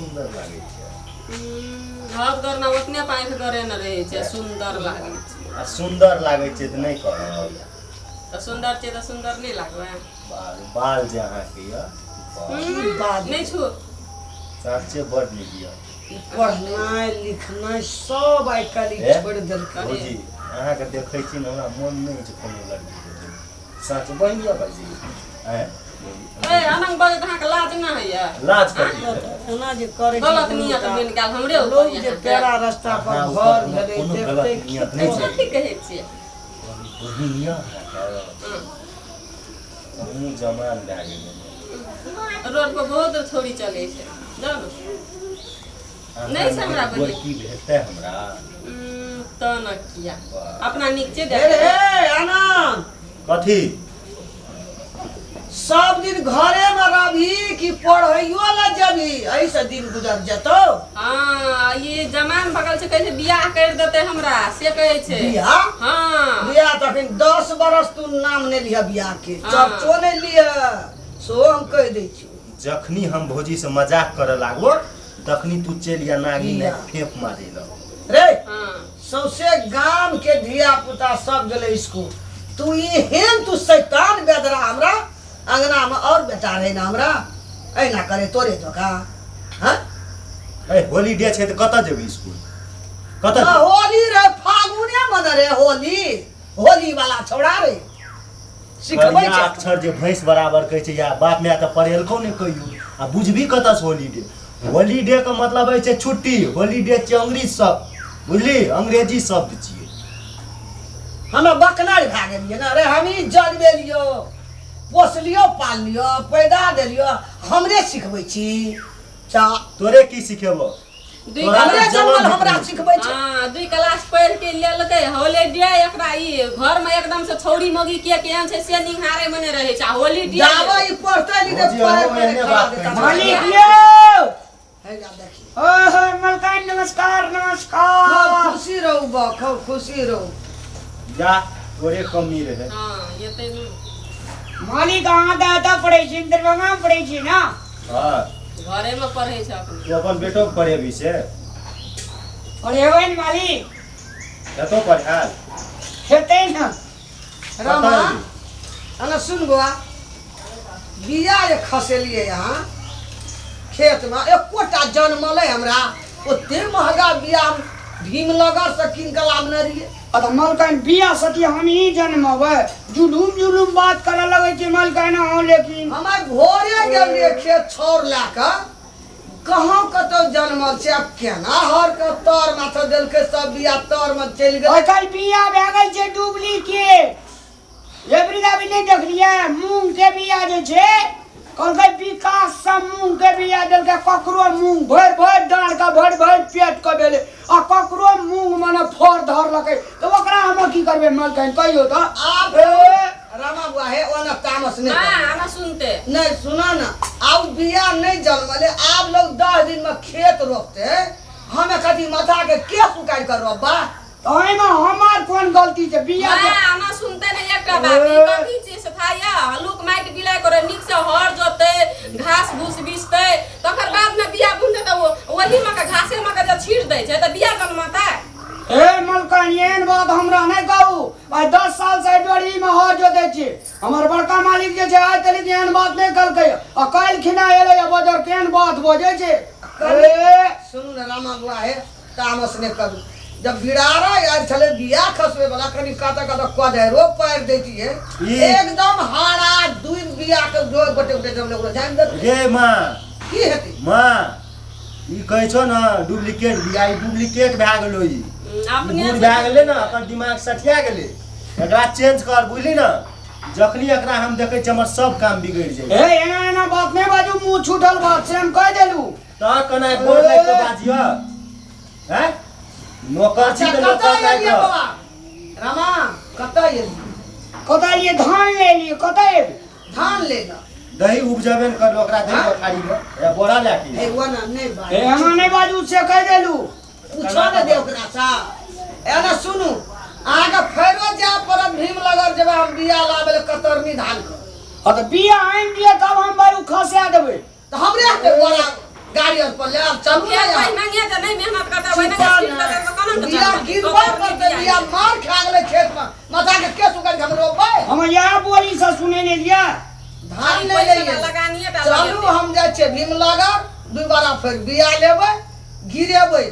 सुन्दर लागै छै। हक दरना ओतने पाँखि गरे ने रहै छै, सुन्दर लागै छै। आ सुन्दर लागै छै तऽ नहि कहब? तऽ सुन्दर छै तऽ सुन्दर नहि लागबै? बाल बाल जे अहाँके यऽ, बाल नहि छू। साँचे बड नीक यऽ। पढ़नाइ लिखनाइ सब आइ काल्हि ए? छोड़ि देलकै। भौजी, अहाँके देखै छी ने, हमरा मोन नहि होइ छै कोनो लड़की के। साँच बहिन यऽ भाईजी, आँय भौजी? ए, अनंग बजैत अहाँके लाज नहि होइए? लाज कथी के? एना जे करै छै गलत नियत बनि गेल हमरे ऊपर। लोग जे अहाँके। पेड़ा रास्ता पर अहाँ घर ऊपर भेलै कोनो देखतै गलत नियत नहि छै। कथी कहै छियै? बहिन यऽ अहाँके, हमहूँ जवान भए गेलै। रोड पर बहुत छौड़ी चलै छै, जाउ ने। नहि छै हमरा बहिन। गोरकी भेटतै हमरा? तऽ ने किया अपना नीक छै। हे देख रे आनंद। कथी? सब दिन घरे में रहबही कि पढ़ैयो ला जेबही? एहिसँ दिन गुजर जेतौ। हाँ, ई जमान भगल छै, कहै छै बियाह करि देतै हमरा, से कहै छै। बियाह? हाँ। बियाह तखन 10 बरस तू नाम नहि लिह बियाह के। हाँ। चर्चो नहि लिह, सेहो हम कहि दै छी। जखनी हम भौजी से मजाक करे लागो तखनी तू चलि जा नागी ने बियाह। फेंक मारे लग। रे। हाँ। सौंसे गाम के धिया पुता सब गेलै स्कूल, तू एहन तू शैतान बेदरा हमरा अंगना में और बेटा रहे ना हमरा एना करे तोरे धोखा, हाँ? ए, होलीडे छै तऽ कतऽ जेबै स्कूल, कतऽ ना जेबै? होली रे, फागुने मन रे होली, होली वाला छौड़ा रे सिखबै करिया छै। अक्षर जे भैंस बराबर कहै छै, या बाप माय तऽ पढ़ेलकौ नहि कहियो, आ बुझबी कतऽ से होलीडे? होलीडे के मतलब होइ छै छुट्टी। होलीडे छियै अंग्रेज शब्द, बुझली? अंग्रेजी शब्द छियै। हमे बकनार भए गेलियै ने रे? हमही जन्मेलियो, पोसलियो, पाललियो, पैदा देलियो, हमरे सिखबै छी चा? तोरे की सिखेबो? दुई तोरा हमरे तऽ जन्मल जलन हमरा निकलै। सिखबै छै। हाँ, दुई क्लास पढ़ के लेलकै हॉलीडे। एकरा ई घर में एकदम से छौड़ी मौगी के केहन छै से निहारे में नहि रहै छै, आ हॉलीडे जाबे ई पढ़तै लिखतै भौजी, पढ़ै अहूँ पढ़ै एहने खड़ा बात देता। कहै छी। मालिक यौ। हे जा देखी। ओहो मलकाइन, नमस्कार। खूब नमस्कार। खुशी रहू बा, खूब खुशी रहू। जा, तोरे कमी रहे। हाँ, एतै नहि। मालिक, अहाँ तऽ एतऽ पढ़ै छी, दरभंगा मे पढ़ै छी ने? हाँ। घरे में पढ़ै छै अपने। तू अपन बेटो के पढ़ेबी से? पढ़ेबै ने मालिक। हेतौ पढ़ायल? हेतै ने। रामा। कतऽ एली? अना सुन बौआ, बिया जे खसेलियै अहाँ खेतमे, एकोटा जनमलै हमरा? ओते महगा बिया हम भीमनगर से कीन कऽ लाबने रहियै। आ तऽ मलकाइन, बिया सती हमही जनमबै? जुलूम जुलूम बात करऽ लगै छी मलकाइन अहाँ लेकिन। हम आइ भोरे गेल रहियै खेत छाउर लए कऽ, कहाँ कतौ जनमल छै? आब केना हर के तर माथा देलकै, सब बिया तर मे चलि गेलै। आइ काल्हि बिया भए गेल छै डुप्लीकेट। एबरी भी नहि देखलियै, मूंग के बिया जे छै, कहलकै विकास से मूंग के बिया देलकै, ककरो मूंग भरि भरि डाँड़ के भरि भरि पेट के भेलै आ ककरो मूंग मने फर धरलकै, तऽ ओकरा हम की करबै मलकाइन, कहियौ तऽ? आब ए, रामा बुआ, हे ओना तामस नहि हाँ करू। आना सुनते। नहि, सुना ने, आब बिया नहि जनमलै, आब लोग 10 दिन में खेत रोपते, हमे कथी माथा के केस उकाड़ि कऽ रोपबा? तऽ ओहिमे हमर कोन गलती छै बिया के? हाँ, आना सुनते ने, एकटा बात, ई कथी छै से थाया हलुक माटि बिलाइ करे, नीक से हर जोतै, घास भूस बिछतै, तकर बाद ने बिया बुनतै। तऽ ओही मे के घासे मे के जे छीट दै छै तऽ बिया जनमतै? हे मलकाइन, एहन बात हमरा नहि कहू। आइ 10 साल से डोरी में हर जोतै छी, हमर बड़का मालिक जे छै आइ तक एहन बात नहि कहलकै, आ काल्हि खिना एलै आ बजर केहन बात बजै छै। ए, सुनू ने रामा बुआ, हे तामस नहि करू। जब बिरारा आयल छलै बिया खसबै वाला, कनि कतऽ कतऽ कोदारिओ पारि दैतियै। एकदम हारा दुइ बिया के जो गोटे गोटे जमले, ओकरा जानि देतै। गे माँ। की हेतै? माँ, ई कहै छौ ने डुप्लीकेट बिया, ई डुप्लीकेट भए गेलो ई। अपने बूढ़ भए गेलै ने, एकर दिमाग सठिया गेलै, एकरा चेंज कर, बुझली ने? जखनी एकरा हम देखै छियै, हमर सब काम बिगड़ि जाइ छै। हे, एना एना बात नहि बाजू, मुँह छूटल बात से हम कहि देलू। तऽ कना गोर लागि कऽ बाजिय हैं, नौकर छी अच्छा तऽ कतऽ नौकर लागि एलियै कऽ। बाबा रामा, कतऽ एलियै? कतऽ एलियै? धान ले एलियै, कतऽ एबै? धान ले ला। दही उपजेबे ने करलो, ओकरा दही हाँ? बखारी में या बोरा लए के। हे ओ ना नहि बाज। हे, एना नहि बाजू से कहि देलू। पूछो ने दे ओकरा सा। एना सुनू, अहाँके फेरो जाय पड़त भीमनगर, जेबै हम बिया लाबै लए कतरनी धान के। हाँ तऽ बिया आनि दिअ, तब हम बारू खसा देबै। तऽ हमरे हाथे बोरा गाड़ी आर पर ले आब चलू ने खेत यहाँ। पहिनहिए जे नहि मेहनत करतै ओहिना चुपा छीट देतै तऽ कोना बिया के चलतै? गिरबै गोबर पड़तै बिया बिया मार खा गेलै खेत में माथा के केस उगाड़ि के हम रोपबै हम इएह बोली से सुने ने लिया धान नहि पैसा लैए लगानिए टा चलू लगेतै। हम जाइ छियै भीमनगर दू बारा फेर बिया लेबै गिरेबै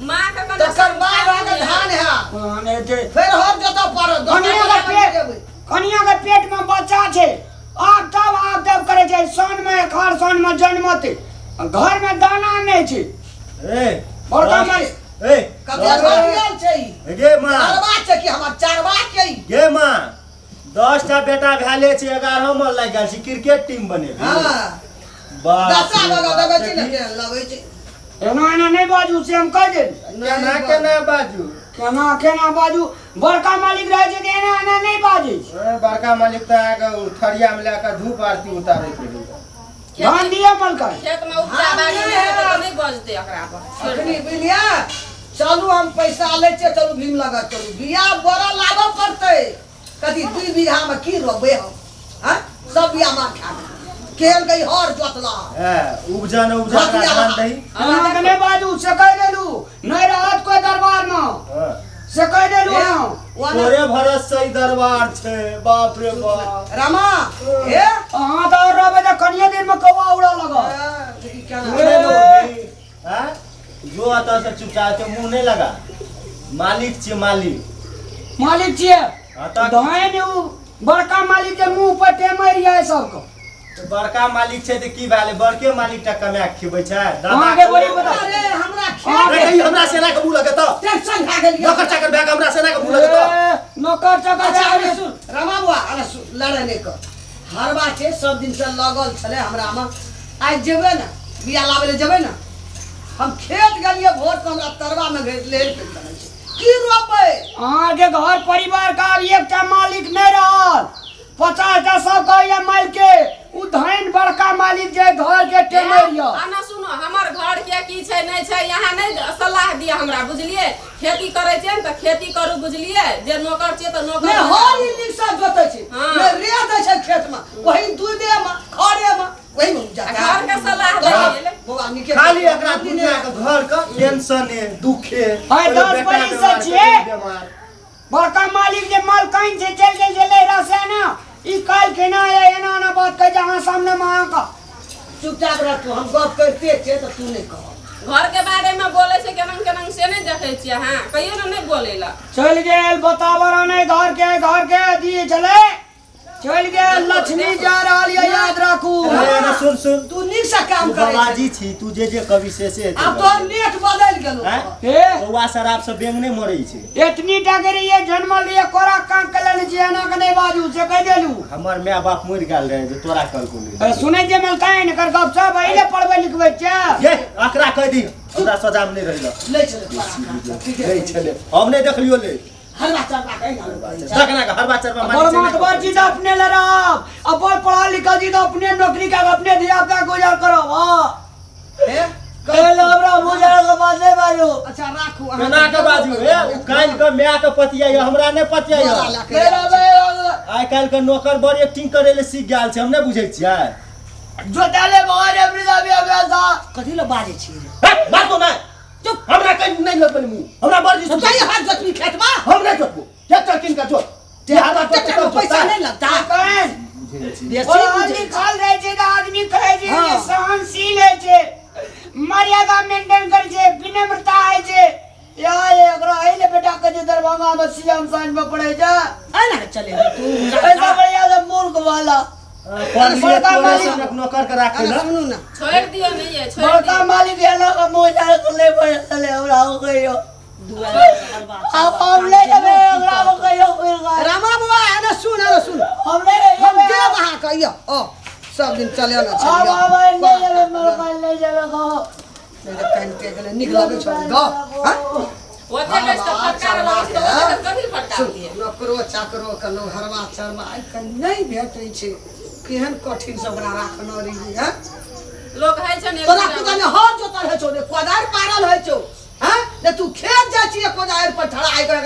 माँ के कने तकर बाद अहाँके धान हैत तहन हेतै। फेर हर जोतऽ पड़त दोसर कनिया के बार पेट गिरेबै कनिया के पेट में बच्चा छै आब तब आब तब करे छै साउन में एखार साउन में जन्मते घर में दाना नहि छै ए बड़का मालिक ए कते घटियल छै ई गे माँ चारवा छै कि हमर चारवा के ई गे माँ 10 टा बेटा भेले छै 11 मे लागि गेल छै क्रिकेट टीम बनेबी हँ बाप दशा रे लगा बाप, देबै छै ने देखी। केहन लगै छै एना एना नहि बाजू से हम कहि देब केना केना बाजू केना केना बाजू बड़का मालिक रहै छै तऽ एना एना नहि बाजै छै ए, बड़का मालिक तऽ अहाँके ओ थरियामे लए कऽ धूप आरती उतारैत रहै धान दिअ मलकाइ खेत में उपजा बाड़ी नहि हेतै तऽ नहि बजतै ओकरा पर छोड़ि अखनी बुझलियै चलू हम पैसा लै छियै चलू भीम लगा चलू बिया बोरा लाबऽ पड़तै कथी 2 बीघा में की रोपबै हम हँ सब बिया मार खा गेल केहन गई हर जोतला ए उपजा न उपजा घटिया। धान दही एना के नहि बाजू से कहि देलू नहि रहत कोइ दरबार में हाँ। से कहि देलू हम तोरे भरत से ही दरबार छै बाप रे बाप रामा हे अहाँ तऽ आओर रहबै तऽ कनिये दिन में कौआ उड़ऽ लगत देखी केना नहि उड़बी, हाँ? जो अतः से चुपचाप के मुंह नहीं लगा मालिक छियै मालिक मालिक छियै हाँ तऽ धान उ बड़का मालिक के मुंह पर टेमर ये सबके तऽ बड़का मालिक छै तऽ की भेलै बड़के मालिक टा कमा के खिबै छै दादा अहाँके बड़ी पता अरे हमरा अहाँ खेत रे, ई हमरा सेना के मुंह लगेतौ टेंशन भए गेल नौकर चाकर भए के हमरा सेना के मुंह लगेतौ ए, नौकर चाकर अच्छा भए अरे गेल। सुन रमा बुआ अरे सुन लड़े नहि कर हरबा छै सब दिन से लगल छलै हमरा मे आइ जेबै ने बिया लाबै लए जेबै ने हम खेत गेलियै भोर के हमरा तरवा मे घेर लेर के चलै छै की रोपबै अहाँके घर परिवार के आब एकटा मालिक नहि रहल 50 टा सब कहैया मालिक के उ धन बड़का मालिक जे घर के टेमर यऽ आना सुनो हमर घर के की छै नहि छै यहाँ नहि सलाह दिअ हमरा बुझलियै खेती करै छियै ने तऽ खेती करू बुझलियै जे नौकर छियै तऽ नौकर ने हर ई नीक से जोतै छै हाँ। ने रे दै छै खेत मे वही दूधे मे खरे मे वही मे उपजा आ घर के सलाह दै बौआ नीके खाली एकरा दुनिया के घर के टेंशन है दुखे आइ 10 बरिस से छियै। बेमार बड़का मालिक जे मालकाइन छै चलि गेल छलै रसेना ई काल्हि केना आया एना एना बात कहै छै अहाँ सामने मे अहाँके चुपचाप रह तू हम गप करिते छियै तऽ तू नहि कह घर के बारे में बोले छै केना केना से नहि देखै छियै अहाँ कहियो ने नहि बोले ला चलि गेल बताबर नहि घर के घर के दिए छलै चलि गेल लक्ष्मी जा रहल यऽ याद राखू अरे अरे सुन सुन तू नीक से काम तू करै छै बाबाजी छी तू जे जे कवि से से हेतै आब तोहर नेट बदलि गेलौ हैं? हे कौआ शराब से बेंग नहि मरै छै एतनी टा के रहिए जनमल रहिए कोरा कान के लेने छियै एना के नहि बाजू से कहि देलू हमर माय बाप मरि गेल रहे जे तोरा कहलको नहि सुनै छियै मलकाइन एकर गप सब एहिले पढ़बै लिखबै छियै ये आकरा कहि दी हमरा सजाम नहि रहल लै छलै तोरा ठीक नहि छलै हम नहि देखलियो ले हरबा चरबा कहि ना लोक देखना के हरबा चरबा बड़ मालिक छै मातबर जी तऽ अपने ले रहब आ बड़ पढ़ल लिखल जी तऽ अपने नौकरी के अपने धिया पुता गुजर करब हाँ हे कहले हमरा गुजर के बात नहि बाजू अच्छा राखू अहाँ केना के बाजू हे उ काल्हि के माय के पतिया हमरा नहि पतिया बोरा लऽ के नहि रहबै आइ काल्हि के नौकर बड़ एक्टिंग करे ले सीख गेल छै हम नहि बुझै छियै जोताले भर एवरी अभी हमरा सा कथी लए बाजै छी रे हे, बाजू नहि चुप हमरा कहीं नहीं लगबे मुंह हमरा बड़ जी तो हाथ जोतबी खेतमा हम नहीं जोतबो ट्रैक्टर किन के जोत ट्रैक्टर में पैसा नहीं लगता कहन बेसी और बुझै आदमी खाल रहै छै तऽ आदमी कहै छै हाँ। जे सहनशील होइ छै मर्यादा मेंटेन करै छै विनम्रता होइ छै या एकरा एहि बेटा के जे दरभंगा में सीएम साइंस में पढ़ै छै एना के चले तू ऐसा बढ़िया से मूर्ख वाला पढ़लिए बड़का तोरे मालिक सनक नौकर के राखै अरे ना सुनू ना छोड़ि दियौ नहि ये छोड़ि बड़का दियौ मालिक एना के मुँह झाड़ के ले पड़े छलै हमरा हो कहियो आब हम ले जेबै ओकरा हो कहियो फिर गाय। रामा बुआ एना सुन एना सुन हम नहीं हम जेबै देब अहाँ के यौ ओ सब दिन चले ना आब आब नहि जेबै मलकाइन ले जेबै कहो कानिते गेलै नीक लगै छौ गऽ हँ? ओते बेस तऽ फटकार लगै छै तऽ ओते कथी फटकार सुन दियै नौकरो चाकरो के लोग हरवा चरवा आइ काल्हि नहि भेटै छै केहन कठिन से ओकरा राखने रहियै हँ लोक हइ छै ने तोरा कुदा ने हर जोतल होइ छौ ने कोदारि पारल होइ छौ हँ ने तू खेत जाइ छियै कोदारि पर ठड़ा आइ के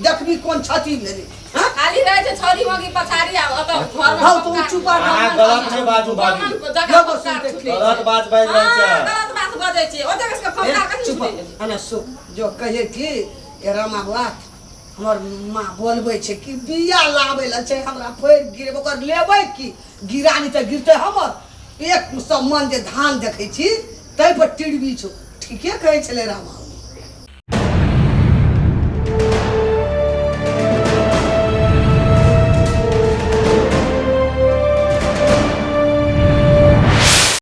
देखबी कोन क्षति भेलै हँ? खाली रहै छै छौरी मौगी पछाड़ी आ ओतऽ घर में हौ तऽ ओ चुपा अहाँ गलत छै बाजू भाभी लगो सुनते ठीक। गलत बात बाजि रहल हाँ, छै गलत बात बजै छै ओते के ए, फमकार कथी चुप छुटै छै अने सु जो कहिए कि ए रामा बुआ हमर माँ बोलबै छै कि बिया लाबै लए छै हमरा फेर गिरेबै ओकर लेबै की गिरा नहि तऽ गिरतै हमर एक सौ मन जे धान देखै छी ताहि पर टिड़बी छौ ठीके कहै छलै रामा।